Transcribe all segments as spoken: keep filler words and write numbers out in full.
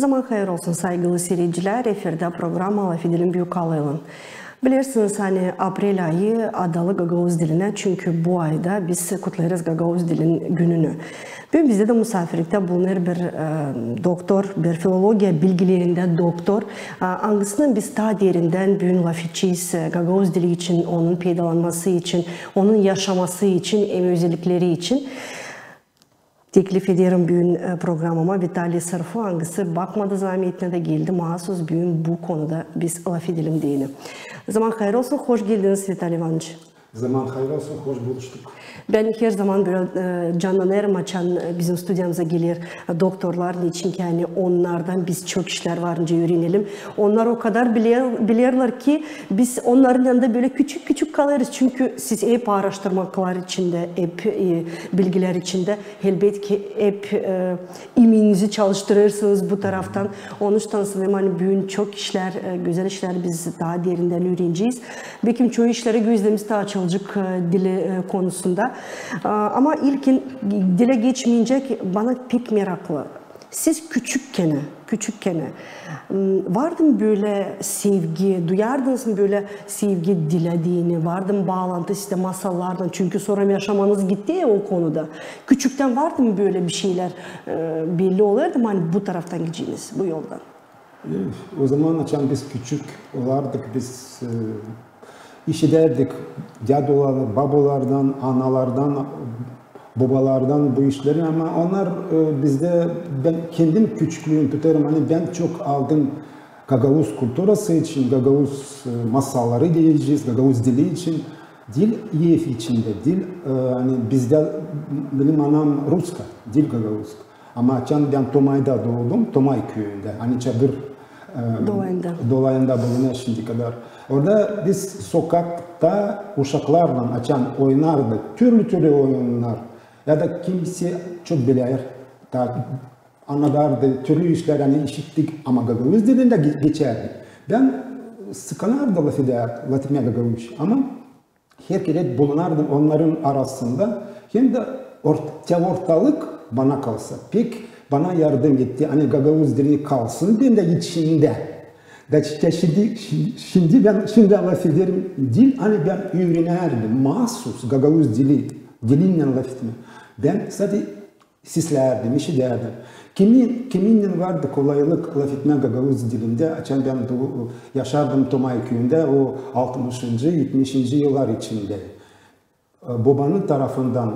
Zaman hayır olsun, saygılı siiredicilär, efirdä programma "Lafedelim Büük Alaylan". Bilersiniz, ani aprel ayı adalı gagauz dilinä, çünkü bu ayda biz kutlêêrız gagauz dilin gününü. Büün bizdä dä musaafirliktä bulunêr bir, e, doktor, bir filologiya bilgilerindä doktor, e, angısınnan biz taa derindän büün lafedecez, e, gagauz dili için, onun peydalanması için, onun yaşaması için, hem özellikleri için. Teklif ederim büün, e, programama Vitaliy Sırfu, angısı bakmadı zaametinä dä geldi maasuz büün bu konuda biz lafedelim deyni. Zaman hayır olsun, hoş geldiniz, Vitaliy İvanıç. Zaman hayır olsun, hoş buluştuk. Bän her zaman bölä, e, cannanêrım, açan, e, bizim studiyamıza geler, e, doktorlar, neçin ki, ani onnardan biz çok işlär var nicä üürenelim. Onnar o kadar biler, bilerlär ki, biz onnarın yanında bölä küçük-küçük kalêrız, çünkü siz hep aaraştırmaklar içindä, hep, e, bilgilär içindä, elbetki hep, e, iminizi çalıştırêrsınız bu taraftan. Onuştan söleyim, ani büün çok işlär, e, gözäl işlär biz taa derindän üürenecez. Bekim çoyu işleri gözlerimiz dä açılacek, e, dili, e, konusunda. A, ama ilkin dilä geçmeyincä, bana pek meraklı. Siz küçükkän, küçükkän, m, vardı mı bölä sevgi, duyardınız mı bölä sevgi dilä deyni, vardı mı baalantı sizdä masallarlan? Çünkü sora yaşamanız gitti o konuda. Küçüktän vardı mı bölä bir şeylär, e, belli olêrdı mı, ani bu taraftan gideceniz, bu yoldan? E, o zaman, açan biz küçük olardık, biz, e, işidärdik dädulardan, babulardan, analardan, bobalardan bu işleri, ama onnar, e, bizdä, bän kendim küçüklüüm tutêrım, ani bän çok aldım gagauz kulturası için, gagauz, e, masalları deyecez, gagauz dili için. Diil ev içindä, diil, e, ani bizdä, benim anam ruska, diil gagauzka. Ama açan bän Tomayda doodum, Tomay küüyündä, ani Çadır, e, dolayında, dolayında bulunêr şindi kadar. Orada biz sokakta uşaklarlan açan oynardık, türlü-türlü oyunnar. Ya da kimsey çok biler, taa annadardı, türlü işlär, ani işittik, ama gagauz dilindä ge-, geçärdi. Bän sıkınardım lafedä-, lafetmää gagauzça, ama her kerä bulunardım onnarın arasında, hem dä ort-, te ortalık, bana kalsa, pek bana yardım etti, ani gagauz dili kalsın bendä içindä. Da şi-, şindi, şi-, şindi bän, şindi lafederim, diil, ani bän üürenärdim maasuz gagauz dili, dilinnän lafetmää. Bän sade seslärdim, işidärdim. Kimi-, kiminnän vardı kolaylık lafetmää gagauz dilindä, açan bän du-, yaşardım Tomay küüyündä, o altmışıncı, etmişinci yıllar içindä. E, bobanın tarafından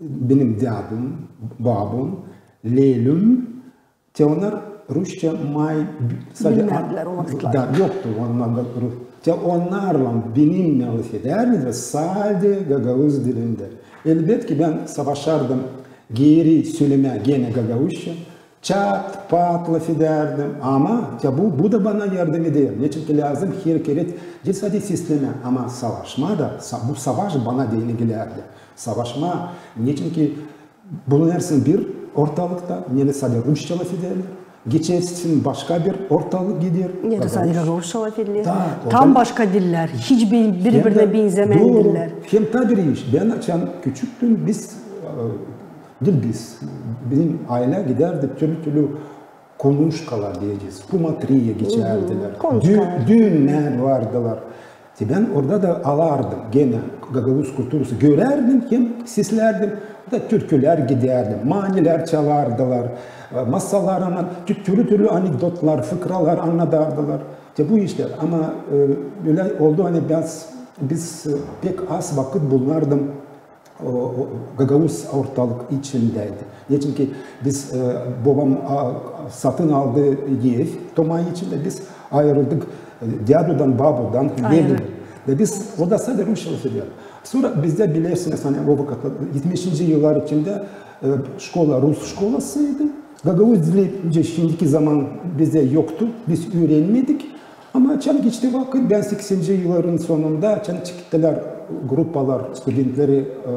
benim dädum, babum, lelüm, te onnar rusça may, sade bilmärdilär o vakıtlar. Da, yoktu onnarda ru-, te onnarlan benimnän lafedärdi sade gagauz dilindä. Elbetki, bän savaşardım geeri sölemää genä gagauzça, çat-pat lafedärdim, ama te bu, bu da bana yardım eder. Neçin ki lääzım her kerä diil sade seslemää, ama savaşmaa da, sa-, bu savaş bana deyni gelärdi. Savaşmaa, neçin ki bulunêrsın bir ortalıkta, neredä sade rusça lafederlär, geçersin başka bir ortalık, gider. Neredä sade gagauzça lafederlär. Da, tam başka dillär, hiç bir-, biri-birinä benzämeyen dillär. Hem taa bir iş. Bän açan küçüktüm, biz, e, diil biz, bizim aylä gidärdi türlü-türlü konuşkalar deyecez, kumatriya geçärdilär. Dü-, düünnär vardılar. Te bän orada da alardım genä gagauz kulturası, görärdim hem seslärdim. Da türkülär gidärdi, manilär çalardılar, e, masallar, ana-, tü-, türlü-türlü anekdotlar, fıkralar annadardılar. Te bu işlär. Ama, e, ölä oldu, ani biz, biz, e, pek az vakıt bulunardım o, o, gagauz ortalık içindäydi. Neçin ki biz, e, bobam, a, satın aldı ev Tomay içindä, biz ayırıldık, e, dädudan, babudan, lelüm. Da biz, o da sade rusça lafeder. Sora bizdä, bilersiniz, ani o vakıtlar, etmişinci yıllar içindä, e, şkola rus şkolasıydı. Gagauz dili şindiki zaman bizdä yoktu, biz üürenmedik. Ama açan geçti vakıt, bän sekseninci yılların sonunda, açan çıktılar gruppalar, studentleri, e,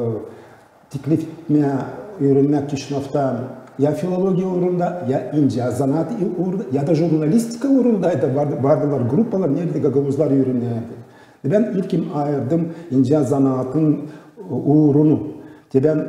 teklif etmää, üürenmää Kişinövtä ya filologiya uurunda, ya incä zanaat uurunda, ya da jurnalistika uurunda da vardı-, vardılar gruppalar, neredä gagauzlar üürenärdi. Bän ilkin ayırdım incä zanaatın uurunu. Te bän, e,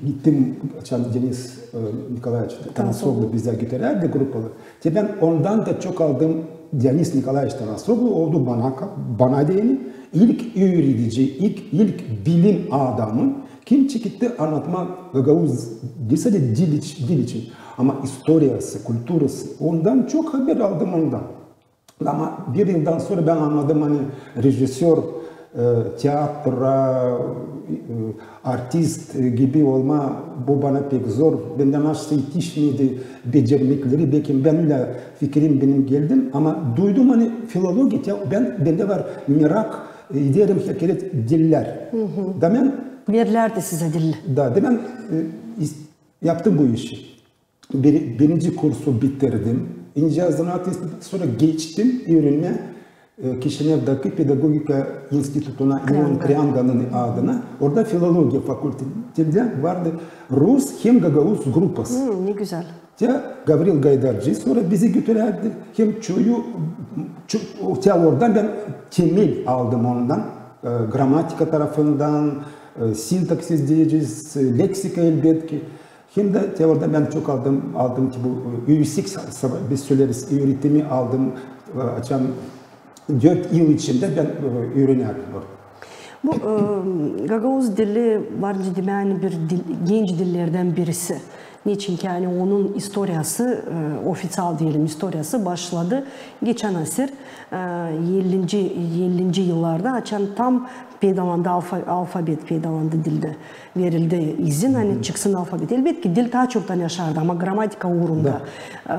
gittim, açan Denis, e, Nikolaeviç Tarasoglu bizä götürärdi grupaları. Te bän ondan da çok aldım. Denis Nikolaeviç Tarasoglu oldu bana, bana deyni ilk üüredici, ilk, ilk bilim adamı, kim çeketti annatmaa gagauz, diil sade dil iç-, dil için, ama istoriyası, kulturası. Ondan çok haber aldım ondan. Ama bir yıldan sora bän annadım, ani rejissör, e, teatra, e, artist, e, gibi olmaa, bu bana pek zor. Bendä nasıl etişmedi becermekleri, bekim bän ölä fikirim benim geldi. Ama duydum, ani filologiya, bän, bendä var merak, e, ederim hekaret dillär. Da bän... Verlärdi sizä dil. Da, da bän, e, is-, yaptım bu işi. Bir, birinci kursu bitirdim. İncä zanaat institutuna, sora geçtim üürenmää, e, Kişinevdaki pedagogika institutuna, İon Kreanganın adına. Orada filologiya fakültetindä vardı rus hem gagauz grupası. Hmm, ne gözäl. Te Gavril Gaydarcı sora bizi götürärdi. Hem çoyu, ço-, o, te oradan bän temel aldım ondan. E, gramatika tarafından, e, sintaksis deyecez, e, leksika elbetki. Hem dä te orada bän çok aldım, aldım ki bu, e, üüsik sa-, sa-, biz söleriz, üüretimi aldım, e, açan dört yıl içindä bän, e, üürenärdim orada. Bu, e, gagauz dili var nicä demää bir dil, genç dillerdän birisi. Neçinki, ani, onun istoriyası, e, ofiţial deyelim, istoriyası başladı geçän asır, e, ellinci, ellinci yıllarda, açan tam peydalandı alfa-, alfabet, peydalandı dildä. Verildi izin, ani çıksın alfabet. Elbetki, dil taa çoktan yaşardı, ama gramatika uurunda, e,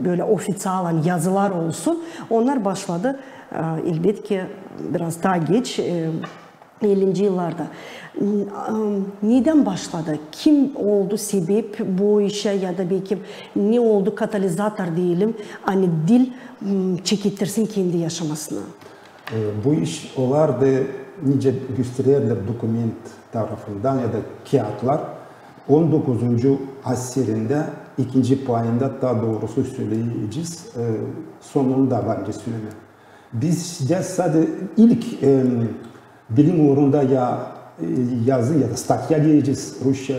bölä ofiţial, ani, yazılar olsun, onnar başladı, e, elbetki, biraz taa geç, e, ellinci yıllarda. N-, am, nedän başladı? Kim oldu sebep bu işä ya da, bekim, ne oldu katalizator deyelim, ani dil, m, çekettirsin kendi yaşamasını? E, bu iş olardı, nicä göstererlär dokument tarafından ya da kiyatlar, on dokuzuncu asırında ikinci payında, taa doorusu söleyecez, e, sonunda, var nicä sölemää. Bizdä sade ilk, em, bilim uurunda ya, e, yazı ya da statya deyecez rusça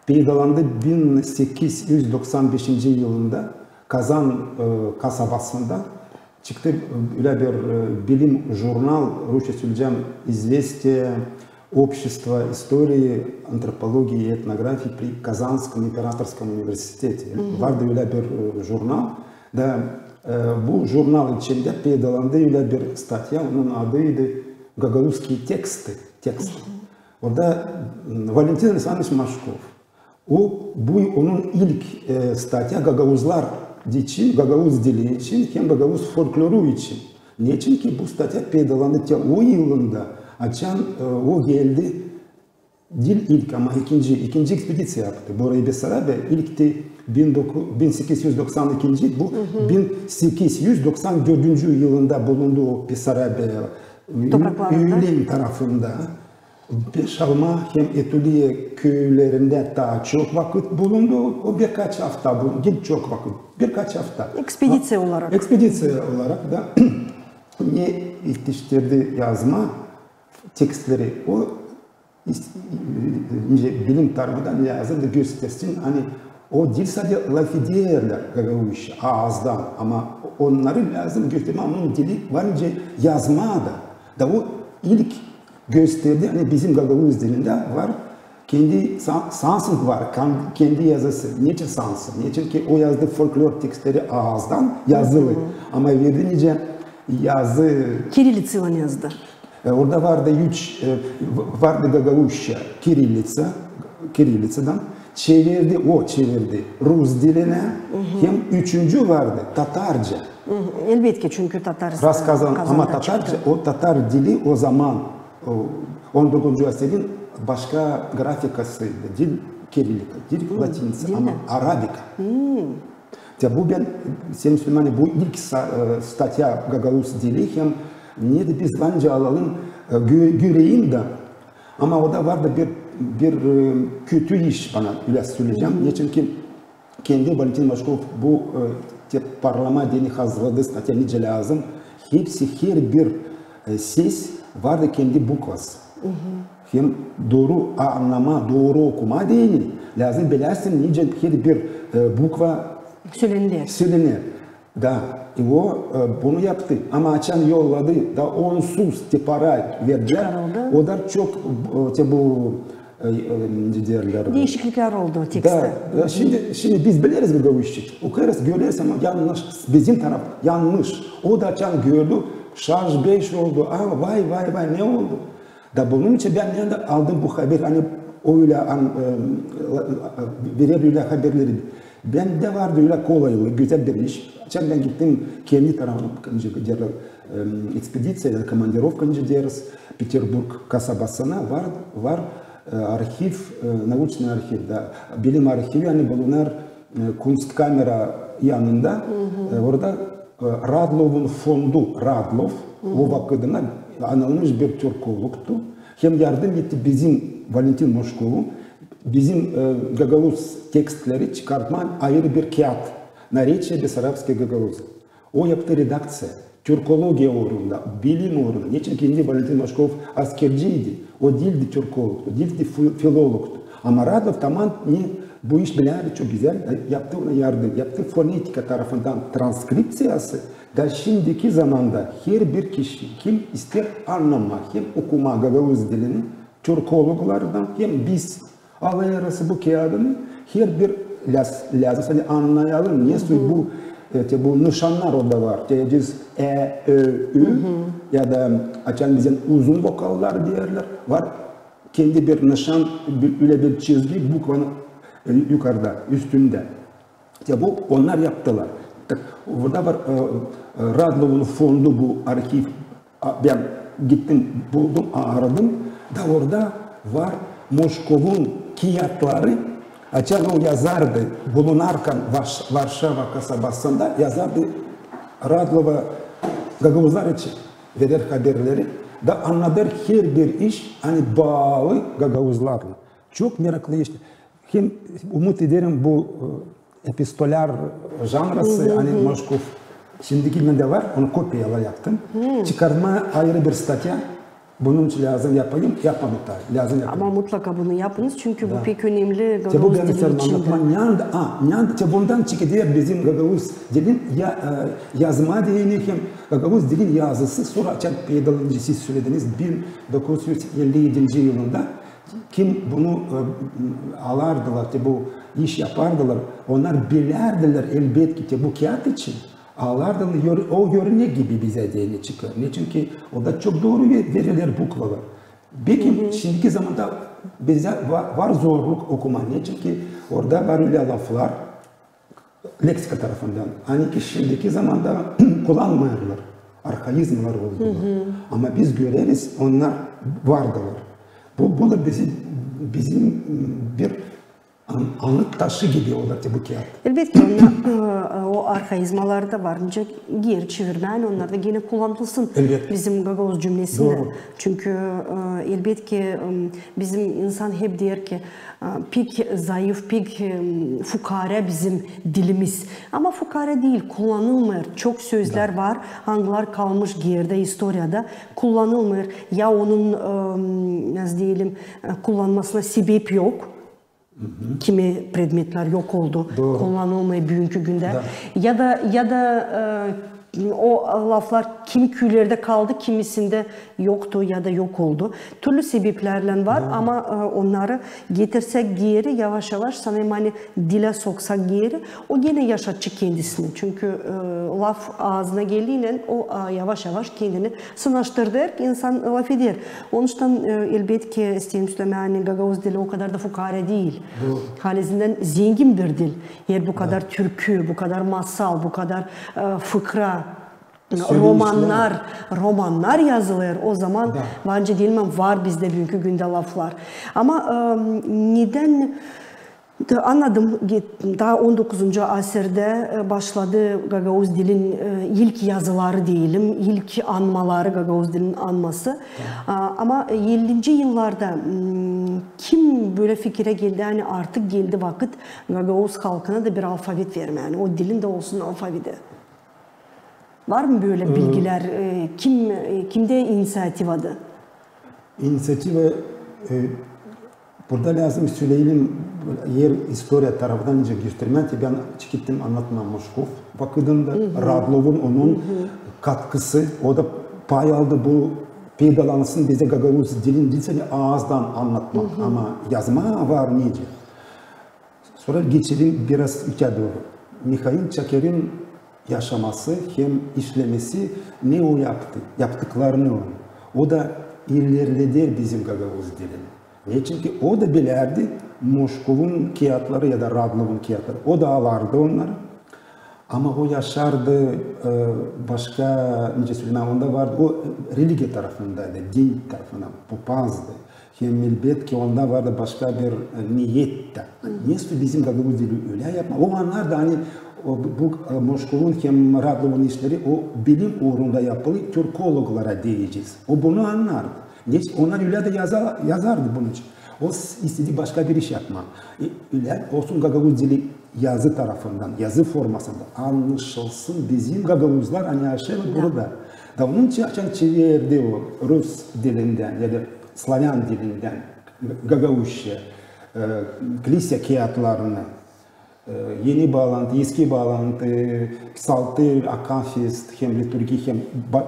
peydalandı bin sekiz üz doksan beşinci yılında Kazan, e, kasabasında. Çıktı, e, ölä bir, e, bilim jurnal, rusça söleyecäm, İzvestiya общества истории, антропологии и этнографии при Казанском императорском университете. Vardı ölä bir, e, jurnal. Da, e, bu jurnal içindä peydalandı ölä bir statya, onun adıydı «Гагаузские тексты», teksты. Orada, m, Valentin Aleksantroviç Maşkov. O, bu onun ilk, e, statya gagauzlar için, gagauz dili için hem gagauz folkloru için. Neçinki bu statya peydalandı te o yılında, açan, e, o geldi, diil ilk, ama ikinci, ikinci ekspediţiya yaptı. Burayı Besarabiya ilk te bin dokuz, bin sekiz üz doksan ikinci, bu bin sekiz üz doksan dördüncü yılında bulundu o Besarabiya, ü-, ölen tarafında. Beşalma hem Etuliya küülerindä taa çok vakıt bulundu. O birkaç afta, bu, diil çok vakıt, birkaç afta. Ekspediţiya olarak. Ekspediţiya olarak da ne etiştirdi yazmaa tekstleri, o is-, nicä bilim tarafından lääzımdı göstersin, ani o diil sade lafederlär gagauzça aazdan, ama onnarı lääzım göstermää, onun dili var nicä yazmaa da. Da o ilk gösterdi, ani bizim gagauz dilindä var kendi sa-, sansın var, kan-, kendi yazısı. Neçin sansın? Neçinki o yazdı folklor tekstleri aazdan yazılı, ama verdi nicä yazı. Kiriliţaylan yazdı. E, orada vardı üç, e, v-, vardı gagauzça, kiriliţa, kiriliţadan, çevirdi, o çevirdi rus dilinä, hem üçüncü vardı tatarca. Elbetki, çünkü tatar, e, Kazan, ama tatarca, o tatar dili o zaman, o, on dokuzuncu asirin başka grafikası, diil kirillika, diil latiniţa, ama arabika. Ya bu bän, senin söleymäni, bu ilk sa-, e, statya gagauz dili, hem ne dä biz var nicä alalım, e, gö-, görelim dä. Ama orada vardı bir, bir, e, kötü iş bana, ölä söleyecäm. Neçinki kendi Valentin Maşkov bu, e, te parlama deyni hazırladı statya nicä lääzım. Hepsi, herbir, e, ses vardı kendi bukvası. hem dooru annamaa, dooru okumaa deyni, lääzım biläsin, nicä herbir, e, bukva sölener. Da, e, o, e, bunu yaptı. Ama açan yolladı, da onsuz te para verdilär, o kadar çok, e, te bu, e, e, ne deerlär? Diişikliklär oldu tekstte. Da, da, şindi, şindi biz bileriz, gagauzçik. Okuyêrız, göreriz, ama yannış, bizim taraf yannış. O da açan gördü, şaş-beş oldu. A, vay, vay, vay, ne oldu? Da bunun için bän ne aldım bu haber, ani ölä, an, e, verer ölä haberleri. Bendä vardı ölä kolaylık, gözäl bir iş. Açan bän gittim kendi tarafıma, nicä deerlär, e, ekspediţiya ya da komandirovka, nicä deeriz, Peterburg kasabasına var, var, e, arhiv, e, nauçnıy arhiv, da, bilim arhivi, ani bulunar, e, Kunstkamera yanında, e, orada, e, Radlovun fondu, Radlov, o vakıdına anılmış bir türkologtu, hem yardım etti bizim Valentin Moşkovu, bizim, e, gagauz tekstleri çıkartmaa ayırı bir kiyat, Наречие бессарабской гагаузии. O yaptı redakţiya. Türkologiya uurunda, bilim uurunda. Neçin ki indi Valentin Moşkov askerciydi. O diildi türkologtu, o diildi fi-, filologtu. Ama Radlov taman ne bu iş bilärdi çok gözäl, yaptı ona yardım. Yaptı fonetika tarafından transkripţiyası. Da şindiki zamanda herbir kişi, kim isteer annamaa hem okumaa gagauz dilini, türkologlardan hem biz alêrız bu kiyadını, herbir lääz-, lääzım, ani annayalım, nesoy bu, e, te bu nışannar orada var. Te diz e, ö, ü, ya da açan bizä uzun vokallar deerlär, var kendi bir nışan, bir, ölä bir çizgi bukvanın, e, yukarda, üstündä. Te bu onnar yaptılar. Tak, orada var, e, e, Radlovun fondu, bu arhiv. A, bän gittim, buldum, aradım. Da orada var Moşkovun kiyatları. Açan o yazardı, bulunarkan Varş-, Varşava kasabasında yazardı Radlova gagauzlar için, verer haberleri. Da annadêr herbir iş, ani baalı gagauzlarlan. Çok meraklı iş. Hem umut ederim, bu, e, epistolär janrası, ani Moşkov şindiki dä var, onu kopiyalar yaptım. Çıkarmaa ayırı bir statya, bunun için lääzım yapayım, yapmadım da, lääzım yapayım. Ama mutlaka bunu yapınız, çünkü bu pek önemli gagauz dili için dä. Te bu bän isteerim annatmaa, neandä, a, neandä, te bundan çıkêr bizim gagauz dilin ya, e, yazma deyni hem gagauz dilin yazısı, sora açan peydallandı, siz sölediniz, bin dokuz üz elli edinci yılında kim bunu, e, alardılar, te bu iş yapardılar, onnar bilärdilär, elbetki, te bu kiyat için alardılar, yör-, o örnek gibi bizä deyni çıkêr. Neçin ki orada çok dooru ve-, veriler bukvalar. Beki şindiki zamanda bizä va-, var zorluk okumaa, neçin ki orada var ölä laflar, leksika tarafından. Ani ki şindiki zamanda kullanmêêrlar, arhaizmalar oldular. Ama biz göreriz, onnar vardılar. Bu, bu da bizim, bizim bir an-, anıt taşı gibi olêr te bu kiyat. Elbetki, onnar, e, o arhaizmalar da var. Nicä geeri çevirmää, onnar da genä kullanılsın bizim gagauz cümlesindä. Çünkü, e, elbetki, e, bizim insan hep deer ki, e, pek zayıf, pek, e, fukaarä bizim dilimiz. Ama fukaarä diil, kullanılmêêr. Çok sözlär var, angılar kalmış geerdä, istoriyada, kullanılmêêr. Ya onun, e, nasıl deyelim, e, kullanmasına sebep yok, kimi predmetlär yok oldu, kullanılmêêr büünkü gündä. Ya da, ya da, e, o laflar kimi küülerdä kaldı, kimisindä yoktu ya da yok oldu. Türlü sebeplärlän var, ama, e, onnarı getirsäk geeri, yavaş-yavaş, sanêrım, ani dilä soksak geeri, o genä yaşatacek kendisini. Çünkü, e, laf aazına geldiynän o, a, yavaş-yavaş kendini sınaştırêr, insan lafeder. Onuştan, e, elbetki, isteerim sölemää, ani gagauz dili o kadar da fukaarä diil. Halizdän zengin bir dil. Eer bu kadar türkü, bu kadar masal, bu kadar, e, fıkra, romannar, romannar yazılêr, o zaman, bence, dilemem, var bizdä büünkü gündä laflar. Ama, e, nedän Da annadım, taa on dokuzuncu asirdä, e, başladı gagauz dilin, e, ilk yazıları deyelim, ilk anmaları, gagauz dilin anması. A, ama, e, ellinci yıllarda, m, kim bölä fikirä geldi, ani artık geldi vakıt gagauz halkına da bir alfavit vermää, ani o dilin dä olsun alfaviti? Var mı bölä bilgilär, e, kim, e, kimdä iniţiativadı? İniţiativa E, burada lääzım söleyelim, eer istoriya tarafından nicä göstermää, te bän çekettim annatmaa Moşkov vakıdında, Radlovun, onun katkısı, o da pay aldı bu peydalansın bizä gagauz dilin, diil sade aazdan annatmaa, ama yazmaa var nicä. Sora geçelim biraz öteyä dooru. Mihail Çakirin yaşaması hem işlemesi, ne o yaptı, yaptıklarını onun. O da ilerleder bizim gagauz dilini. Neçin ki o da bilärdi Moşkovun kiyatları ya da Radlovun kiyatları. O da alardı onnarı. Ama o yaşardı, e, başka, nicä sölemää, onda vardı, o, e, religiya tarafındaydı, din tarafından, popazdı. Hem elbetki onda vardı başka bir, e, niyet tä. Nesoy bizim gagauz dili ölä yapmaa. O annardı, ani o, bu, e, Moşkovun hem Radlovun işleri o bilim uurunda yapılı, türkologlara deyecez. O bunu annardı. Neçin, onnar ölä dä yaza-, yazardı bunun için. O s-, istedi başka bir iş yapmaa. E, ölä olsun gagauz dili yazı tarafından, yazı formasında annaşılsın bizim gagauzlar, ani yaşêêrlar burada. Da onun için açan çevirdi o rus dilindän ya da slavyan dilindän gagauzça, e, klisiya kiyatlarını, e, Eni baalantı, Eski baalantı, Psaltır, Akafist, hem Liturgiya, hem ba-,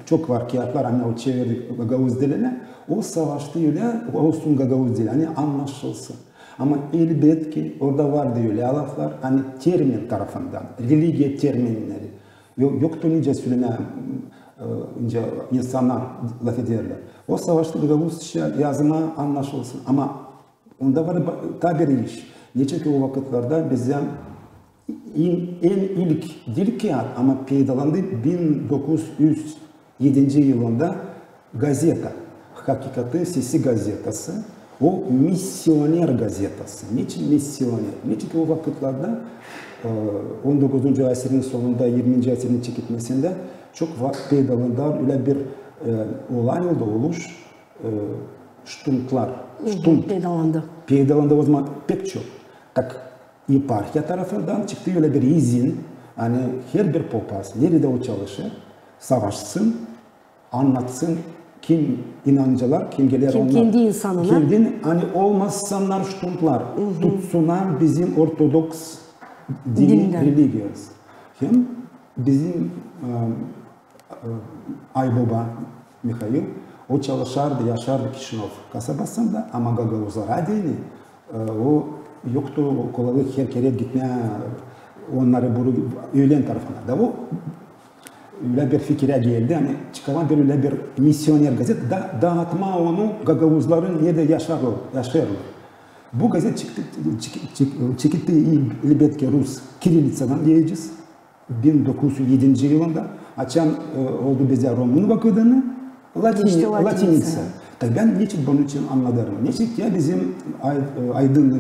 çok var kiyatlar, ani o çevirdi gagauz dilinä. O savaştı ölä, olsun gagauz dili, ani annaşılsın. Ama elbetki orada vardı ölä laflar, ani termin tarafından, religiya terminneri. Yo-, yoktu nicä sölemää, e, nicä insannar lafederlär. O savaştı gagauzça yazmaa, annaşılsın. Ama onda var ba-, taa bir iş. Neçin ki o vakıtlarda bizä en, en ilk diil kiyat, ama peydalandı bin dokuz üz edinci yılında gazeta, Hakikatın Sesi gazetası, o missioner gazetası. Neçin missioner? Neçin ki o vakıtlarda, e, on dokuzuncu asirin sonunda, irminci asirin çeketmesindä çok va-, peydalandılar, ölä bir, e, olay oldu, oluş, e, ştundlar. Ştund. Peydalandı. Peydalandı o zaman pek çok. Tak, eparhiya tarafından çıktı ölä bir izin, ani herbir popaz, neredä o çalışêr, savaşsın, annatsın, kim inancılar, kim geler, kim onnar, kendi insanına. Kendin, ani olmasınnar ştundlar, tutsunnar bizim ortodoks dini, religiyası. Hem bizim, e, e, ayboba Mihail, o çalışardı, yaşardı Kişinöv kasabasında, ama gagauzlara deyni, e, o yoktu kolaylık her kerä gitmää, onnarı buru ölen tarafına. Da o ölä bir fikirä geldi, ani çıkarmaa bir ölä bir missioner gazeta, da daatmaa onu gagauzların neredä yaşêêrlar, yaşêêrlar. Bu gazet çıktı, çık-, çık-, çeketti, elbetki, rus kirilitsadan deyecez. Bin dokuz üz edinci yılında, açan, e, oldu bizdä romın vakıdını, latini-, İşte latinitsa. Latinitsa. Tabii bän neçin bunun için annadêrım. Neçin ki bizim ay-, e, aydın, e,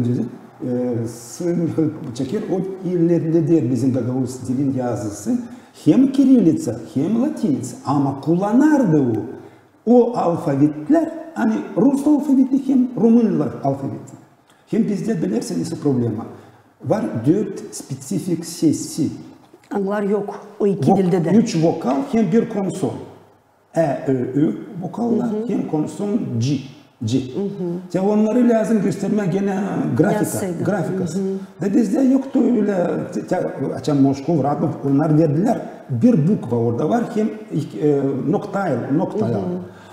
Mihail Çakir, o ilerleder bizim gagauz dilin yazısı hem kirilitsa, hem latinitsa. Ama kullanardı o, o alfabetlär, ani rus alfabeti hem romın alfabeti. Hem bizdä bilersiniz problema. Var dört spesifik sesi. Annar yok o iki dildä dä. Üç vokal hem bir konson. E, ö, ö vokallar hem konson C. C. Te onnarı lääzım göstermää genä grafika, grafikası. Da bizdä yoktu ölä, te-, te-, açan Moşkov, Radlov, onnar verdilär. Bir bukva orada var hem, e, noktayl-, noktaylar.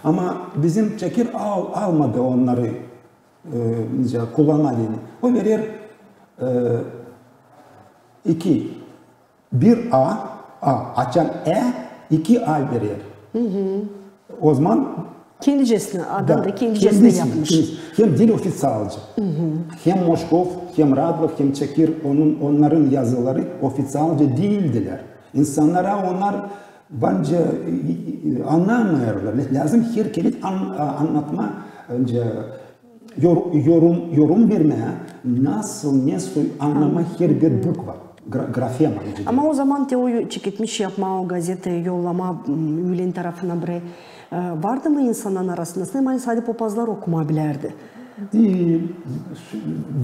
Ama bizim Çakir al-, almadı onnarı e, nicä kullanmaa deyni. O verer, e, iki, bir A, A, açan E, iki A verer. O zaman kendicesinä, adam da kendicesinä yapmış. Kendisi, kendisi. Hem diil ofiţialca. Hem Moşkov, hem Radlov, hem Çakir, onun, onnarın yazıları ofiţialca diildilär. İnsannara onnar bence, e, e, annamêêrlar. Lä-, lääzım her kerä an-, a-, annatmaa, bence, yor-, yorum, yorum vermää, nasıl, nesoy annamaa her bir bukva, gra-, grafema. Ama o zaman te o çeketmiş yapmaa o gazetayı, yollamaa, m, ölen tarafına birä, e, vardı mı insannarın arasında, sade popazlar okumaa bilärdi? Diil,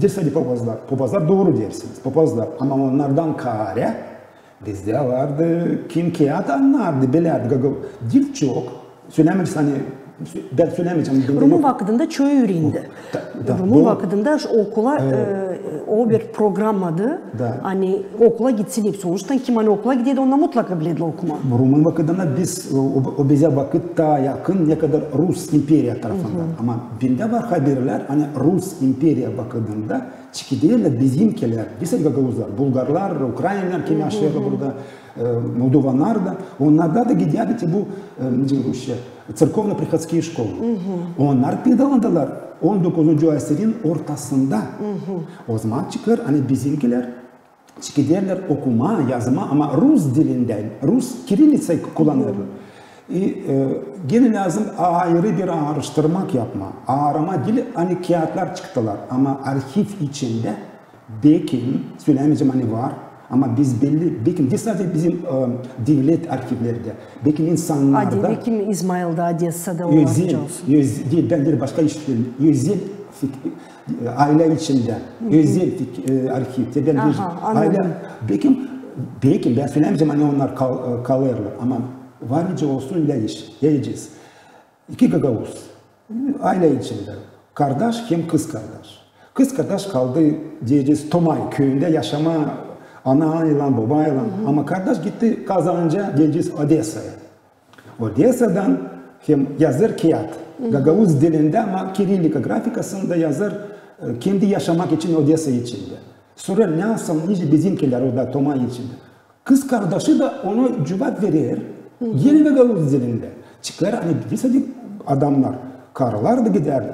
diil sade popazlar. Popazlar, dooru deersiniz, popazlar. Ama onnardan kaarä bizdä vardı, kim kiyat annardı, bilärdi, gagauz. Diil çok. Sölämeeriz, ani Bän sölemeyecäm. Rumun vakıdında çoyu üürendi. Rumun vakıdında okula, e, o bir programmadı. Ani okula gitsin hepsi. Onuştan kim ani okula giderdi, onda mutlaka bilerdi okumaa. Rumun vakıdında biz, o, o bizä vakıt taa yakın, ne kadar Rus imperiya tarafından. Ama bendä var haberlär, ani Rus imperiya vakıdında çıkıdêrlar bizimkilär, biz gagauzlar, bulgarlar, ukrainalar, kim yaşêêr burada, e, moldovannar da, onnarda da gidärdi te bu, e, ne deyni rusça, церковно-приходские школы. Onnar peydalandılar on dokuzuncu asirin ortasında. Ozaman çıkêr, ani bizimkilär çıkıdêrlar okumaa, yazmaa, ama rus dilindän, rus kirilliţayı kullanêrlar. E, genä lääzım ayırı bir aaraştırmak yapmaa. Aaramaa diil, ani kiyatlar çıktılar, ama arhiv içindä, bekim, sölemeyecäm, ani var, ama biz belli, bekim, diil sade bizim, e, devlet arhivlerdä, bekim insannarda. Adi, bekim İzmailda, Odesada olacek olsun. Özel, diil, bän diil başka iş bilerim. Özel fik-, e, aylä içindä, özel fik-, e, arhiv. Te bän bir aylä, bekim, bekim, bän sölemeyecäm, ani onnar kal-, e, kalêrlar, ama var nicä olsun ölä iş, deyecez. İki gagauz. Aylä içindä. Kardaş hem kızkardaş. Kızkardaş kaldı, deyecez, Tomay küüyündä yaşamaa anaylan, bobaylan. Ama kardaş gitti kazanca, deyecez, Odesaya. Odesadan hem yazêr kiyat. Gagauz dilindä, ama kirillika grafikasında yazêr, e, kendi yaşamak için Odesa içindä. Sora nasıl, nicä bizimkilär orada Tomay içindä. Kızkardaşı da ona cuvap verer, genä gagauz dilindä. Çıkêr, ani diil sade adamnar, karılar da gider,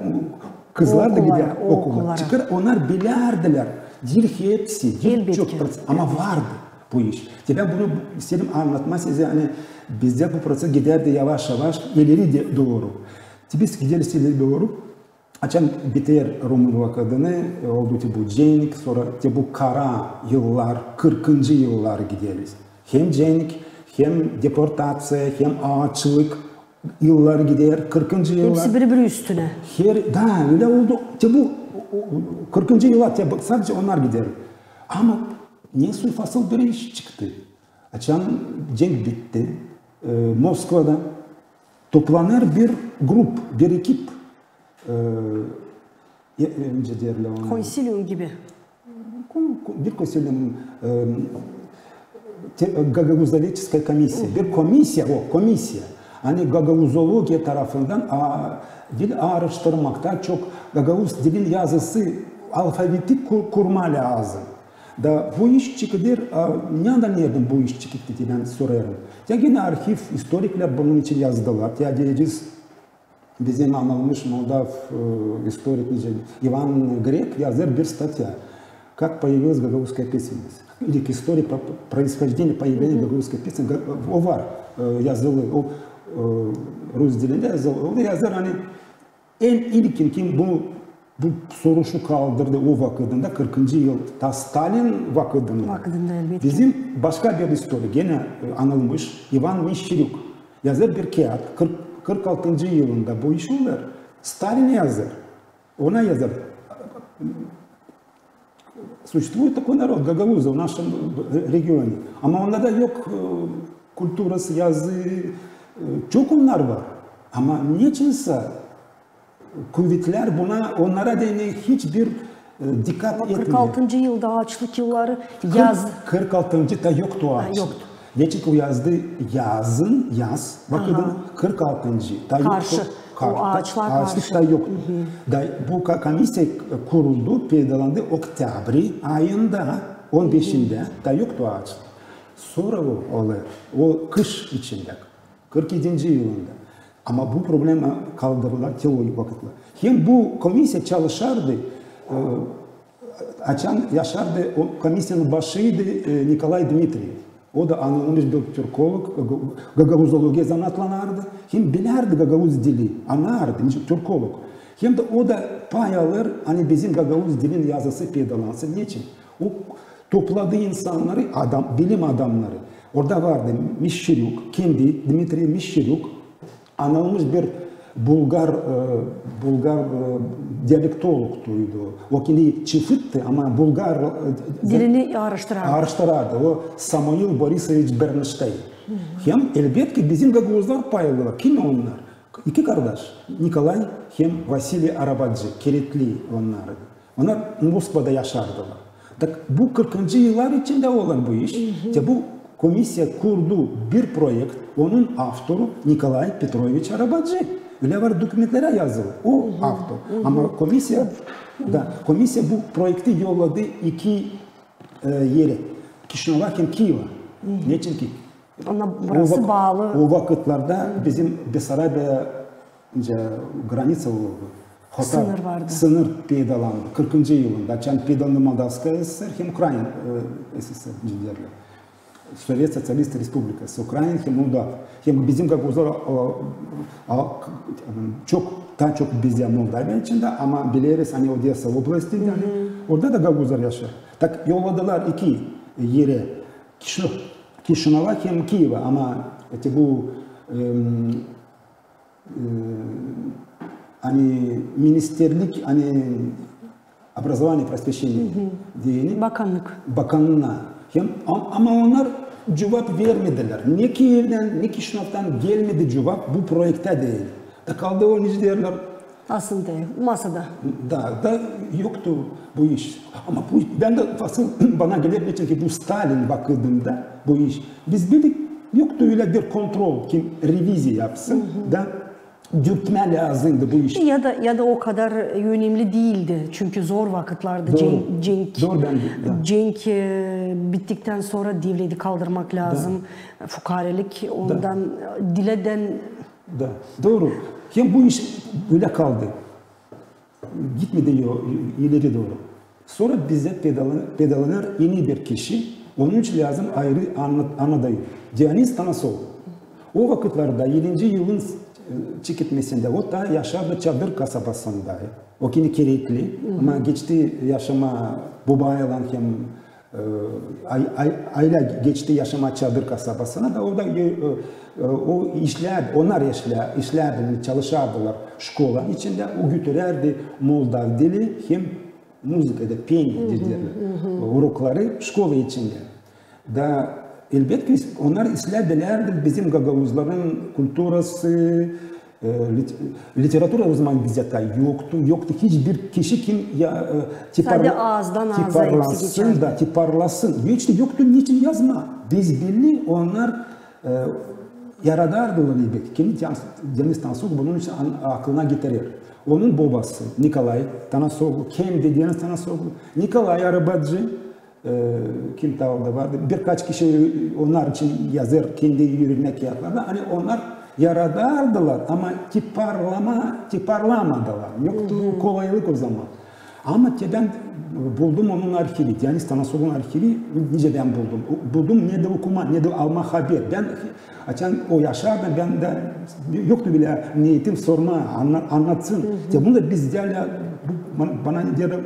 kızlar da gider okula. Çıkêr, onnar bilärdilär, diil hepsi, diil çok proţent, ama vardı bu iş. Te bän bunu isteerim annatmaa sizä, ani bizdä bu proţes gidärdi yavaş-yavaş ileri dooru. Te biz gideriz ileri dooru. Açan biter rumun vakıdını, oldu te bu cenk, sora te bu kara yıllar, kırkıncı yılları gideriz. Hem cenk, hem deportaţiya, hem aaçlık yılları gider, kırkıncı yıllar. Hepsi biri-biri üstünä. Her, da, ölä oldu. Te bu, o, o, kırkıncı yıllar, te bu, sadece onnar gider. Ama ne soy fasıl bir iş çıktı. Açan cenk bitti, e, Moskvada toplanêr bir grup, bir ekip, e, e, nicä deerlär ona? Konsilium gibi. Kon-, kon-, bir konsilium, e, te-, gagauzologiçeskaya komissiya. Bir komissiya, o, komissiya. Ani gagauzologiya tarafından, a, dil aaraştırmak, taa çok gagauz dilin yazısı, alfaviti ku-, kurmaa lääzım. Da bu iş çıkıdır, a, neredän, neredän bu iş çıkıttı, te bän sorêrım. Ya genä arhiv, istoriklär bunun için yazdılar. Ya deyecez, bizim anılmış moldav, e, istorik, nicä, İvan Grek yazêr bir statya. Как появилась гагаузская письменность. İlk история про-, происхождения появления гагаузской письменности. Ga-, o var, e, yazılı, o, e, rus dilindä yazılı. O da yazêr, ani en ilkin kim bu, bu soruşu kaldırdı o vakıdında, kırkıncı yıl, ta Stalin vakıdında. Vakıdında, elbetki. Bizim başka bir istorik, genä, e, anılmış, İvan Mişçerük. Yazêr bir kiyat, kırk, kırk altıncı yılında bu iş olêr. Stalin yazêr. Ona yazêr. Существует такой народ, гагаузы в нашем, э, регионе. Ama onnarda yok, e, kulturası, yazı, e, çok onnar var. Ama neçinsä kuvetlär buna, onnara deyni hiçbir, e, dikkat etmeer. Ama kırk altıncı yılda aaçlık yılları, yaz. Kırk altıncı da yoktu aaçlık. Yoktu. Geçin o yazdı yazın, yaz vakıdını, kırk altıncı da yoktu. Karşı. O aaçlık da yoktu. Da bu komissiya kuruldu, peydalandı oktäbri ayında, on beşindä da yoktu aaçlık. Sora o olêr, o kış içindä, kırk edinci yılında. Ama bu problema kaldırıldı te o vakıtlar. Hem bu komissiya çalışardı, e, açan yaşardı, o komissiyanın başıydı, e, Nikolay Dmitriyev. O da anılmış bir türkolog, gagauzologiya zanaatlanardı. Hem bilärdi gagauz dili, annardı, nicä türkolog. Hem dä o da pay alêr, ani bizim gagauz dilin yazısı peydalansın. Neçin? O topladı insannarı, adam, bilim adamnarı. Orada vardı Mişçerük, kendi Dmitriy Mişçerük, anılmış bir bulgar, e, bulgar, e, dialektologtuydu. O kendi çefitti, ama bulgar, e, dilini aaraştırardı. Aaraştırardı. O Samuil Borisoviç Bernşteyn. Hem, elbetki, bizim gagauzlar pay alêrlar. Kim onnar? İki kardaş, Nikolay hem Vasiliy Arabacı, Keretli onnar. Onnar Moskvada yaşardılar. Tak bu kırkıncı yıllar içindä olan bu iş. Te bu komissiya kurdu bir proekt, onun avtoru Nikolay Petroviç Arabacı. Ölä var dokumentlerä yazılı. O avtor. Ama komissiya, da, komissiya bu proekti yolladı iki e, erä. Kişinöva hem Kieva. Neçinki Ona burası baalı. O vakıtlarda bizim Besarabiyaylan granitsa olurdu. Hotar, sınır vardı. Sınır peydalandı. Kırkıncı yılında. Açan peydalandı Moldavskaya SSR hem Ukraina e, SSR derlär. Sovet Soţialist Respublikası, Ukraina hem Moldav. Hem bizim gagauzlar o, o, çok, taa çok bizdän Moldaviya içindä, ama bileriz, ani Odesa oblasti, ani orada da gagauzlar yaşêêr. Tak yolladılar iki erä, Kişinö-, Kişinöva hem Kieva, ama te bu em, e, ani ministerlik, ani образование, просвещение deyni. Bakannık. Bakannıına. Hem, am- ama onnar cuvap vermedilär. Ne Kievdän, ne Kişinövdan gelmedi cuvap bu proektä deyni. Da kaldı o, nicä derlär, aslında masada. Da, da yoktu bu iş. Ama bu, bän dä asıl bana geler, neçinki bu Stalin vakıdında bu iş. Biz bildik, yoktu ölä bir kontrol, kim reviziya yapsın da dürtmää lääzımdı bu işi. Ya da, ya da o kadar önemli diildi. Çünkü zor vakıtlardı. Doğru. Cenk, cenk, Doğru, bän dä, da. Cenk e, bittiktän sora devleti kaldırmak lääzım. Fukarelik ondan, e, diledän. Da, doğru. Hem bu iş bölä kaldı. Gitmedi yo- ileri dooru. Sora bizdä peydalan- peydalanêr eni bir kişi, onun için lääzım ayırı anna- annadayım. Dionis Tanasoglu. O vakıtlarda ellinci yılın e, çeketmesindä o taa yaşardı Çadır kasabasında. O kini Keretli, ama geçti yaşamaa bobaylan hem e, ay- ay- aylä geçti yaşamaa Çadır kasabasına da orada e, e, o işlärdi, onnar işlär- işlärdilär, çalışardılar şkolanın içindä. O götürärdi moldav dili hem muzıka da peniye derlär, urokları şkola içindä. Da elbetki onnar islää bilärdi bizim gagauzların kulturası, e, lit- literatura o zaman bizdä taa yoktu, yoktu hiçbir kişi kim ya e, Sade aazdan aaza hepsi geçärdi. Da tiparlasın. Hiç dä yoktu neçin yazmaa. Biz belli onnar e, yaradardılar elbetki. Kendi Dionis Tanasoglu bunun için an- aklına getirer. Onun bobası Nikolay Tanasoglu, kendi Dionis Tanasoglu, Nikolay Arabacı, e, kim taa orada vardı, birkaç kişi onnar için yazêr kendi üretmä kiyatlarında. Ani onnar yaradardılar, ama tiparlama, tiparlamadılar. Yoktu kolaylık o zaman. Ama te bän buldum onun arhivi, Dionis Tanasoglunun arhivi, nicä bän buldum. O- Buldum ne dä okumaa, ne dä almaa haber. Bän açan o yaşardı, bän dä yoktu bilä niyetim sormaa, anna- annatsın. Te bunu da bizdä ölä, bu- bana, bana ne deer,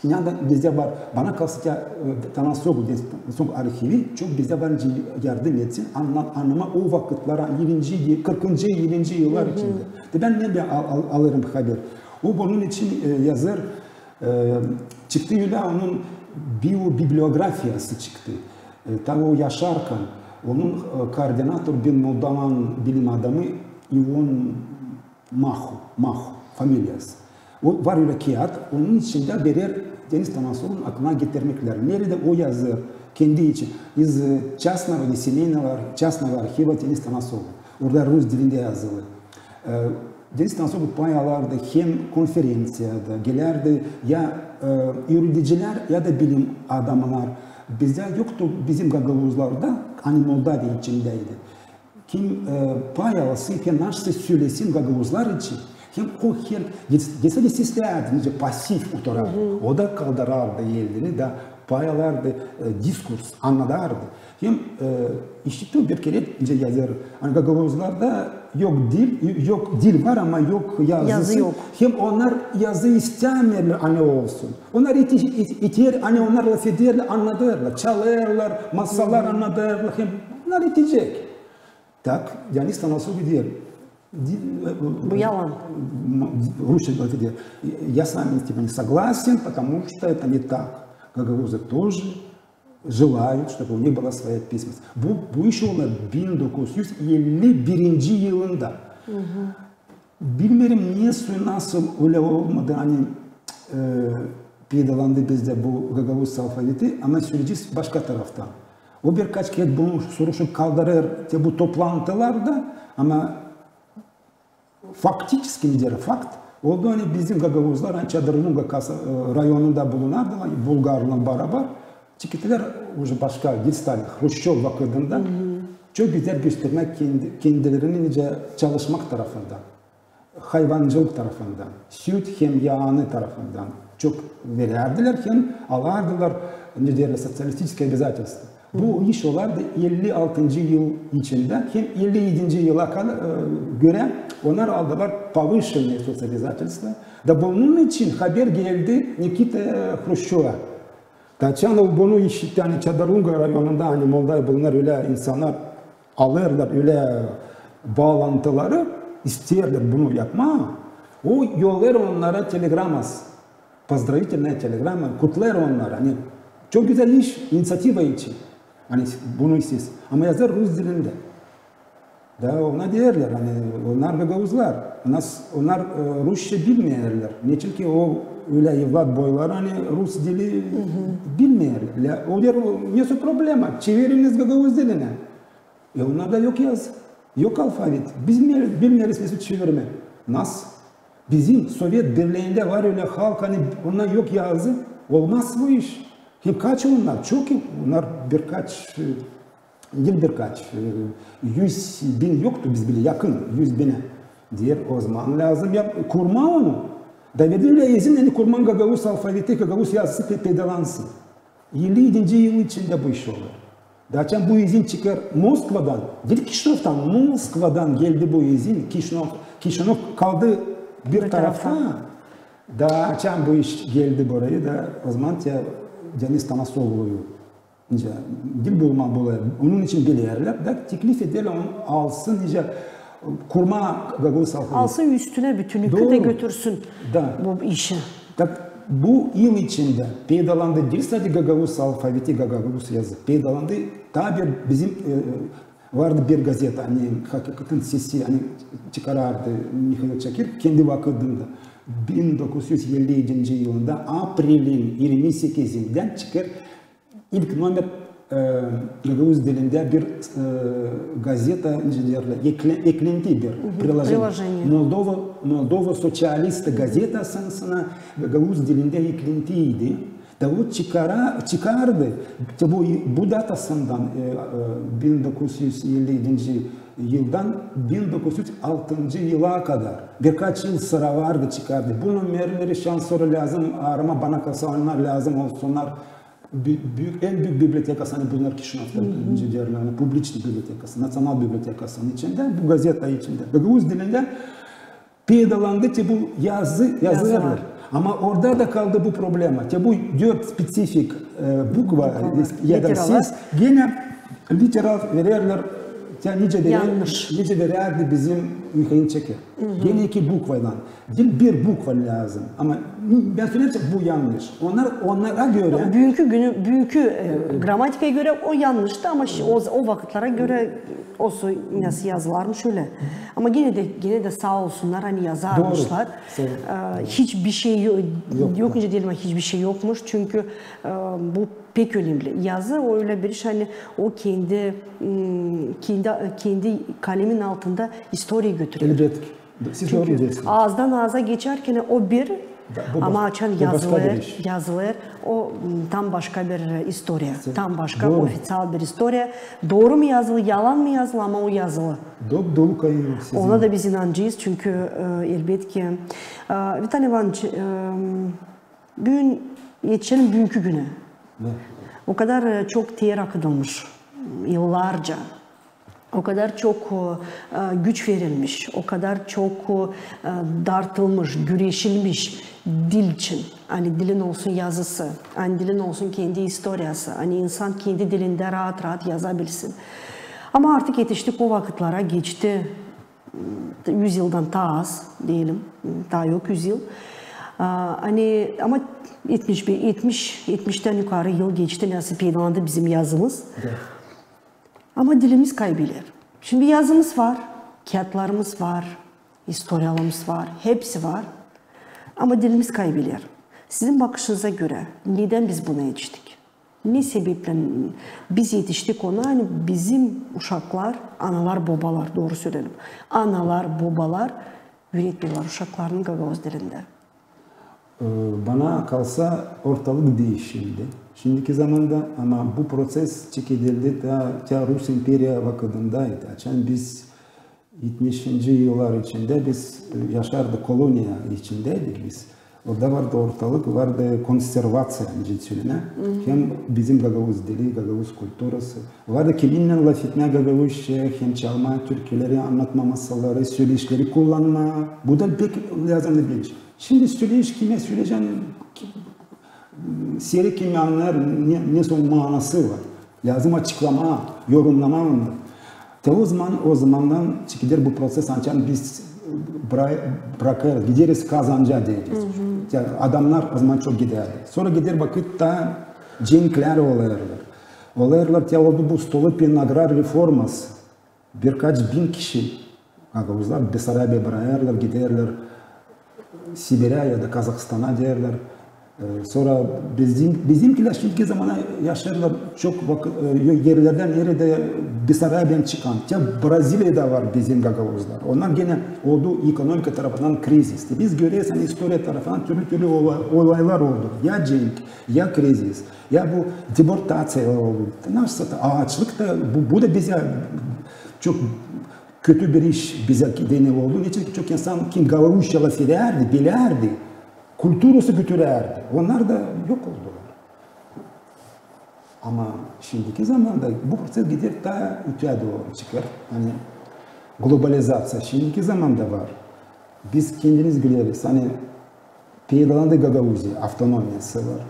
ne da bizdä var, bana kalsa ya e, Tanasoglu, Dionis Tanasoglu arhivi, çok bizdä var nicä yardım etsin, anna- annamaa o vakıtlara, ellinci, kırkıncı, ellinci yıllar içindä. Te bän ne bän al- al- alêrım haber. O bunun için e, yazêr, e, çıktı ölä onun biobibliografiyası çıktı. E, taa o yaşarkan onun e, koordinator bir moldovan bilim adamı İon Mahu, Mahu familiyası. O var ölä kiyat, onun içindä verer Dionis Tanasoglunun aklına getirmeklär. Neredä o yazêr kendi için. Из частного или семейного ар- частного архива Дионис Танасоглу. Orada rus dilindä yazılı. E, Dionis Tanasoglu pay alardı hem konferenţiyada, gelärdi ya e, üüredicilär, ya da bilim adamlar. Bizdä yoktu bizim gagauzlarda, ani Moldaviya içindäydi. Kim e, pay alsın hem naşey sölesin gagauzlar için. Hem o her, geçsä dä seslärdi, nicä pasif oturardı. O da kaldırardı elini da pay alardı, e, diskurs annadardı. Hem e, işittim bir kerä, nicä yazêr, ani gagauzlarda yok dil, yok dil var, ama yok yazısı. Yazı yok. Hem onnar yazı istämeerlär, ani olsun. Onnar ite- it- iter, ani onnar lafederlär, annadêrlar, çalêrlar, masallar annadêrlar, hem onnar itecek. Так, Дионис Танасоглу deer. Di- e, Bu yalan. Rusça lafeder. Я с вами типа не согласен, потому что это не так. Гагаузы тоже желают, чтобы у них была своя письменность. Bu, bu iş oldu bin dokuz yüz elli birinci yılında. Bilmeerim, nesoy, nasıl ölä olmadı, ani, e, peydalandı bizdä bu gagauz alfaviti, ama süreci başka taraftan. O birkaç kerä bunu soruşup kaldırêr te bu toplantılarda, ama faktiçeski, nedir, fakt oldu, ani bizim gagauzlar, ani Çadırlunga kasa-, e, rayonunda bulunardılar, bulgarlan barabar, çıktılar uje başka, diil Stalin, Hruşçov vakıdında. Çok gözäl göstermää kendi-, kendilerini, nicä çalışmak tarafından, hayvancılık tarafından, süt hem yaanı tarafından çok verärdilär hem alardılar, ne deerlär, социалистическое обязательство. Bu iş olardı elli altıncı yıl içindä hem elli edinci yıla kadar, e, görä onnar aldılar повышенное соцобязательство. Da bunun için haber geldi Nikita, e, Hruşçova. Da açan o bunu işitti, ani Çadırlunga rayonunda, ani Moldovada bulunêr ölä insannar alêrlar ölä baalantıları, isteerlär bunu yapmaa, o yollêêr onnara telegramma, поздравительная telegramma, kutlêêr onnarı, ani çok gözäl iş, iniţiativa için, ani bunu siz, ama yazêr rus dilindä. Da ona deerlär, ani onnar gagauzlar, onnar, onnar, e, rusça bilmeerlär. Neçin ki o ölä evlat boyları, ani rus dili bilmeerlär. O deer, nesoy problema, çeviriniz gagauz dilinä. E, onnarda yok yazı, yok alfavit. Biz bilmeeriz, bilmeeriz nesoy çevirmää. Nasıl? Bizim Sovet Birliindä var ölä halk, ani onda yok yazı, olmaz bu iş. Hem kaç onnar? Çok, onnar birkaç, e, diil birkaç, e, üz bin yoktu, biz bilä yakın üz binä. Deer, ozaman lääzım yap-, kurmaa onu. Da verdi ölä izin, ani kurmaa gagauz alfaviti, gagauz yazısı pe-, peydalansın. Elli edinci yıl içindä bu iş olêr. Da açan bu izin çıkêr Moskvadan, diil Kişinövdan, Moskvadan geldi bu izin, Kişinöv, Kişinöv kaldı bir tarafta. Da açan bu iş geldi buraya, da ozaman te Dionis Tanasogluyu, nicä, diil bulmaa bulêr, onun için bilerlär, da teklif ederlär, onu alsın, nicä, kurmaa gagauz alfaviti. Alsın üstünä bütünlükü da götürsün bu işi. Da bu yıl içindä peydalandı diil sade gagauz alfaviti, gagauz yazı, peydalandı taa bir bizim, e, vardı bir gazeta, ani Hakikatin Sesi, ani çıkarardı Mihail Çakir kendi vakıdında. Bin dokuz üz elli edinci yılında aprelin irmi sekizindän çıkêr ilk nomer, e, gagauz dilindä bir, e, gazeta, nicä deerlär, ekle-, eklenti bir, приложение. Moldova, Moldova Soţialistı gazetasına gagauz dilindä eklentiydi. Da o çıkara-, çıkardı. Te bu, bu datasından, e, e, bin dokuz üz elli edinci yıldan bin dokuz üz altıncı yıla kadar. Birkaç yıl sıra vardı, çıkardı. Bu nomerleri şansora lääzım aaramaa, bana kalsa onnar lääzım olsunnar. Bü-, büük, en büük bibliotekası, ani bulunêr Kişinövda, nicä deerlär, ani publiçnıy bibliotekası, naţional bibliotekasının içindä, bu gazeta içindä. Gagauz dilindä peydalandı te bu yazı, yazılar. Ama orada da kaldı bu problema. Te bu dört spesifik, e, bukva, ya da ses genä literalar vererlär, te nicä verär-, nicä verärdi bizim Mihail Çakir. Genä iki bukvaylan. Diil, bir bukva lääzım. Ama bän söleerim, bu yannış. Onnar, onnara görä... Büünkü günü, büünkü, e, gramatikaya görä o yannıştı, ama şi-, o, o vakıtlara görä o soy, nasıl yazılarmış ölä. Ama genä dä, genä dä saa olsunnar, ani yazarmışlar. E, hiçbir şey yo-, yok, nicä deerim, hiçbir şey yokmuş. Çünkü, e, bu pek önemli. Yazı o ölä bir iş, ani o kendi, m, kendi, kendi kalemin altında istoriya götürür. Elbetki. Çünkü aazdan aaza geçärkän o bir, ama açan yazılêr, yazılêr, o, m, tam başka bir, e, istoriya, tam başka ofiţial bir istoriya. Dooru mu yazılı, yalan mı yazılı, ama o yazılı. Ona da biz inancıyız, çünkü, e, elbetki, e, Vitaliy İvanıç, e, büün, geçelim büünkü günä. O kadar, e, çok ter akıdılmış yıllarca. O kadar çok, e, güç verilmiş, o kadar çok, e, dartılmış, güreşilmiş dil için. Ani dilin olsun yazısı, ani dilin olsun kendi istoriyası, ani insan kendi dilindä raat-raat yazabilsin. Ama artık etiştik o vakıtlara, geçti, m, üz yıldan taa az deyelim, m, taa yok üz yıl. A, ani, ama etmiş, etmiş, etmiştän yukarı yıl geçti, nasıl peydalandı bizim yazımız. Ama dilimiz kaybeder. Şindi yazımız var. Kiyatlarımız var, istoriyalarımız var, hepsi var. Ama dilimiz kaybeler. Sizin bakışınıza görä, nedän biz buna etiştik? Ne sebeplän biz etiştik ona, ani bizim uşaklar, analar, bobalar, dooru söleyelim, analar, bobalar üüretmeerlär uşaklarını gagauz dilindä? E, bana kalsa, ortalık diişildi. Şindiki zamanda, ama bu proses çekedildi taa, taa Rus imperiya vakıdındaydı. Açan biz etmişinci yıllar içindä biz, e, yaşardık, koloniya içindäydik biz. Orada vardı ortalık, vardı konservaţiya, nicä sölenä. Hem bizim gagauz dili, gagauz kulturası. Vardı kiminnän lafetmää gagauzça, hem çalmaa türküleri, annatmaa masalları, söleşleri kullanmaa. Bu da pek lääzımnı bir iş. Şindi söleyiş kimä söleyecän, kim, seri kim annêêr, ne, ne son maanası var. Lääzım açıklamaa, yorumlamaa onu. Te o zaman, o zamandan çekiler bu proses, açan biz bra-, brakêrız, gideriz kazanca deeriz. Te adamnar o zaman çok giderdi. Sora gider vakıt da cenklär olêrlar. Olêrlar, te oldu bu Stolipin agrar reforması. Birkaç bin kişi gagauzlar Besarabiya brakêrlar, giderlär Sibirä ya da Kazahstana deerlär. E, sora bizim, bizimkilär şindiki zamana yaşêêrlar çok vak-, e, erlerdä, neredä Besarabiyadan çıkan. Te Braziliyada var bizim gagauzlar. Onnar genä oldu ekonomika tarafından krizis. Te biz göreriz, ani istoriya tarafından türlü-türlü ola-, olaylar oldu. Ya cenk, ya krizis, ya bu deportaţiyalar oldu. Nasıl da aaçlık da, bu, bu da bizä çok kötü bir iş bizä deyni oldu. Neçin ki çok insan, kim gagauzça lafedärdi, bilärdi, kulturası götürärdi, onnar da yok oldular. Ama şindiki zamanda bu proses gider taa öteyä dooru çıkêr. Ani globalizaţiya şindiki zamanda var. Biz kendimiz bileriz, ani peydalandı Gagauziya, avtonomiyası var.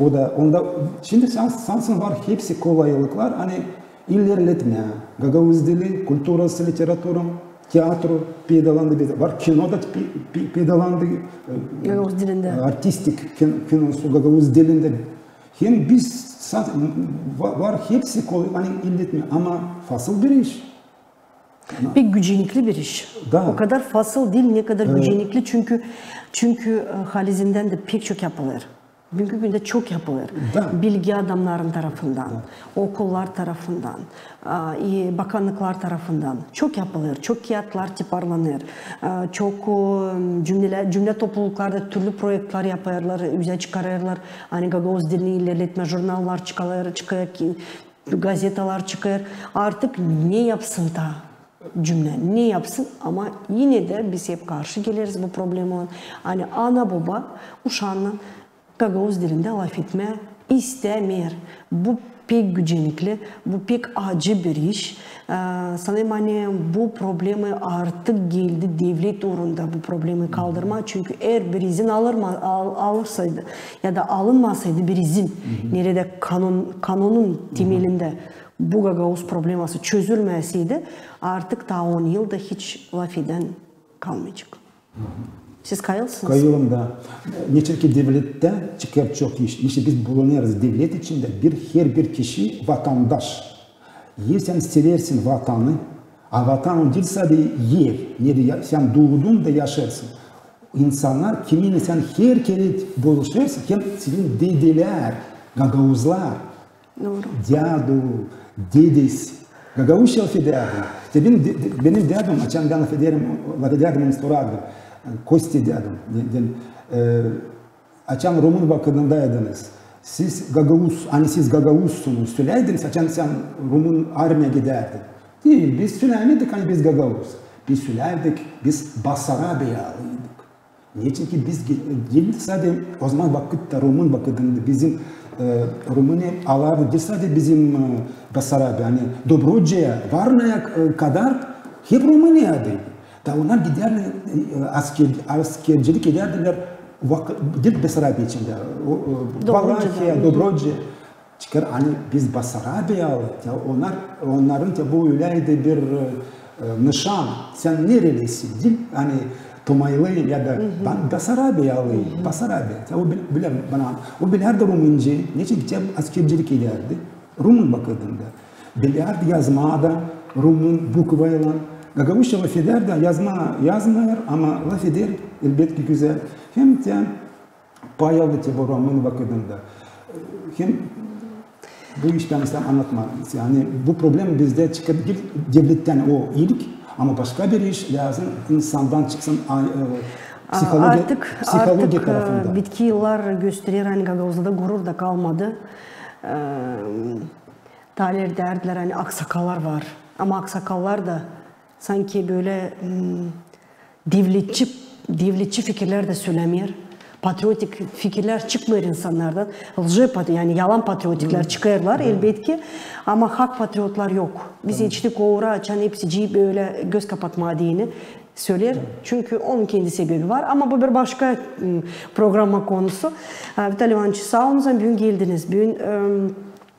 O da, onda, şindi sans-, sansın var hepsi kolaylıklar, ani ilerletmää gagauz dili, kulturası, literatura, teatro peydalandı, var kino da pe-, pe-, peydalandı, e, Gagauz dilindä. Artistik kin-, kinosu gagauz dilindä. Hem biz sa-, va-, var hepsi kolay, ani ilerletmää, ama fasıl bir iş. Pek gücenikli bir iş. Da. O kadar fasıl diil, ne kadar gücenikli, çünkü, çünkü, e, halizdän dä pek çok yapılêr. Büünkü gündä çok yapılêr. Da. Bilgi adamnarın tarafından, okullar tarafından, a, i bakannıklar tarafından çok yapılêr, çok kiyatlar tiparlanêr, a, çok, o, cümlelär, cümlä topluluklarda türlü proektlär yapêrlar, üzä çıkarêrlar, ani gagauz dilini ilerletmää, jurnallar çıkêr, çıkêr ki, gazetalar çıkêr. Artık ne yapsın ta cümlä, ne yapsın, ama yine dä biz hep karşı geleriz bu problemaya. Ani ana-boba uşaannan gagauz dilindä lafetmää istämeer. Bu pek gücenikli, bu pek acı bir iş. E, sanêrım, ani bu problema artık geldi devlet uurunda bu problemayı kaldırmaa, çünkü herbir izin alırma-, al-, alırsaydı ya da alınmasaydı bir izin, neredä kanon-, kanonun temelindä bu gagauz probleması çözülmeseydi, artık taa on yıl da hiç lafedän kalmayacek. Siz kayılsınız? Kayılım da. Neçin ki devlettä çıkêr çok iş. İşte biz bulunêrız devlet içindä, bir, herbir kişi vatandaş. Eer sän seversin vatanı, a vatan o diil sade er, neredä ya-, sän duudun da yaşêêrsın. İnsannar, kiminnän sän herkerä buluşêrsın, hem senin dedelär, gagauzlar, Dooru. Dädu, dedes. Gagauzça lafedärdi. Te benim, de-, de-, benim dädum, açan bän lafedärdim, lafedärdim, onu sorardı. Kostya dädum. De-, de-, e, açan rumun vakıdındaydınız. Siz gagauz, ani siz gagauzsunuz, söläydiniz, açan sän rumun armiyaya gidärdin. Diil, biz sölämedik, ani biz gagauz. Biz sölärdik, biz Basarabiyalıydık. Neçin ki biz ge-, diil sade o zaman vakıtta, rumun vakıdında bizim, e, Rumıniya alardı diil sade bizim, e, Basarabiya, ani Dobrocea, Varnaya, e, kadar hep Rumuniyaydı. Da onnar gidärdilär, e, asker-, askercilik edärdilär vak-, diil Basarabiya içindä, o, o, Dobrocea, Valahiya, hı. Dobrocea. Çıkêr, ani biz Basarabiyalı, ya onnar, onnarın ya bu öläydi bir, e, nışan. Sän nerelisin? Diil, ani Tomaylıyım ya da bän Basarabiyalıyım, Basarabiya. Ya o bil-, bilär bana, o bilärdi rumunca, neçin ki askercilik edärdi. Rumun vakıdında. Bilärdi yazmaa da rumun bukvaylan, Gagauzça lafeder dä, yazmaa yazmêêr, ama lafeder, elbetki, gözäl. Hem dä pay aldı te bu romanın vakıdında. Hem bu iş, bän isteerim annatmaa. Yani bu problema bizdä çıkêr diil devlettän, o iilik, ama başka bir iş lääzım insandan çıksın, a, e, psihologiya, Artık, psihologiya artık e, tarafından. bitki yıllar gösterer, ani Gagauzda da gurur da kalmadı. E, Taliherdä deerdilär, ani aksakallar var. Ama aksakallar da sanki bölä, m, devletçi, devletçi fikirlär dä sölämeer. Patriotik fikirlär çıkmêêr insannardan. Lje pat-, yani yalan patriotiklär çıkêrlar, elbetki. Ama hak patriotlar yok. Biz etiştik o uura, açan hepsicii bölä göz kapatmaa deyni söleer. Çünkü onun kendi sebebi var. Ama bu bir başka, m, programa konusu. E, Vitaliy İvanoviç, saa olun, ani büün geldiniz. Büün, e,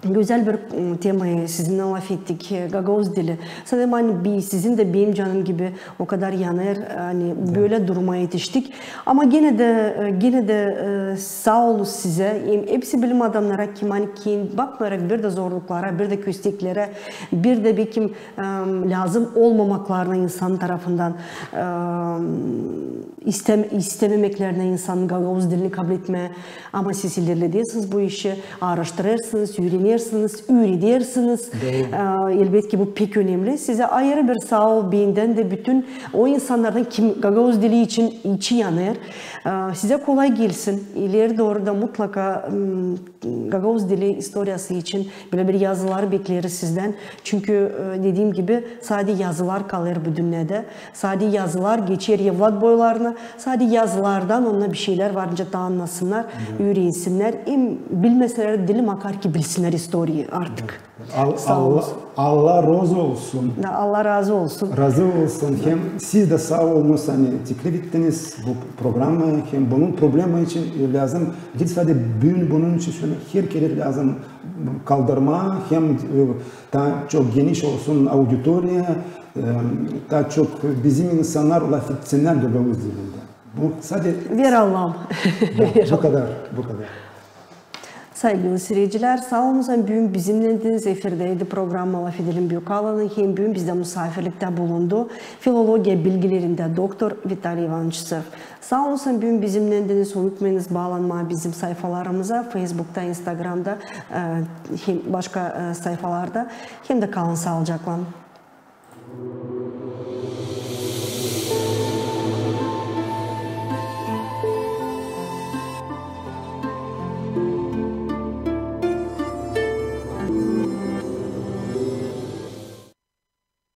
gözäl bir, m, temayı sizinnän lafettik, e, gagauz dili. Sanêrım, ani bi-, sizin dä benim canım gibi o kadar yanêr, ani bölä duruma etiştik. Ama genä dä, e, genä dä, e, saa olun sizä. Hem hepsi bilim adamnara, kim, ani ken-, bakmayarak bir dä zorluklara, bir dä kösteklerä, bir dä bekim, e, lääzım olmamaklarına insan tarafından, e, istem-, istememeklerinä insanın gagauz dilini kabletmää. Ama siz ilerledäsiniz bu işi, aaraştırêrsınız, üürenersiniz, üüredersiniz. E, elbetki, bu pek önemli. Sizä ayırı bir saa ol bendän dä bütün o insannardan, kim gagauz dili için içi yanêr. E, sizä kolay gelsin. İleri dooru da mutlaka, m, gagauz dili istoriyası için bölä bir yazılar bekleriz sizdän. Çünkü, e, dediim gibi, sade yazılar kalêr bu dünnedä. Sade yazılar geçer evlat boylarına. Sade yazılardan onnar bir şeylär var nicä taa annasınnar, üürensinnär. Hem bilmeselär dili, makar ki bilsinnär istoriyayı artık. Saa olun. Allah, Allah razı olsun. Da, Allah razı olsun. Razı olsun. Hem siz dä saa olunuz, ani teklif ettiniz bu programayı, hem bunun problema için lääzım diil sade büün bunun için sölemää, her kerä lääzım kaldırmaa, hem, e, taa çok geniş olsun auditoriya, e, taa çok bizim insannar lafetsinnär gagauz dilindä. Bu sade... Ver Allahım. Da, bu kadar, bu kadar. Saygılı siiredicilär, saa olun, ani büün bizimnändiniz. Efirdeydi programa "Lafedelim Büük Alanı". Hem büün bizdä musaafirliktä bulundu filologiya bilgilerindä doktor Vitaliy İvanoviç Sırf. Saa olun, ani büün bizimnändiniz. Unutmayınız baalanmaa bizim sayfalarımıza Feysbukta, İnstagramda, e, hem başka, e, sayfalarda. Hem dä kalın saalıcaklan.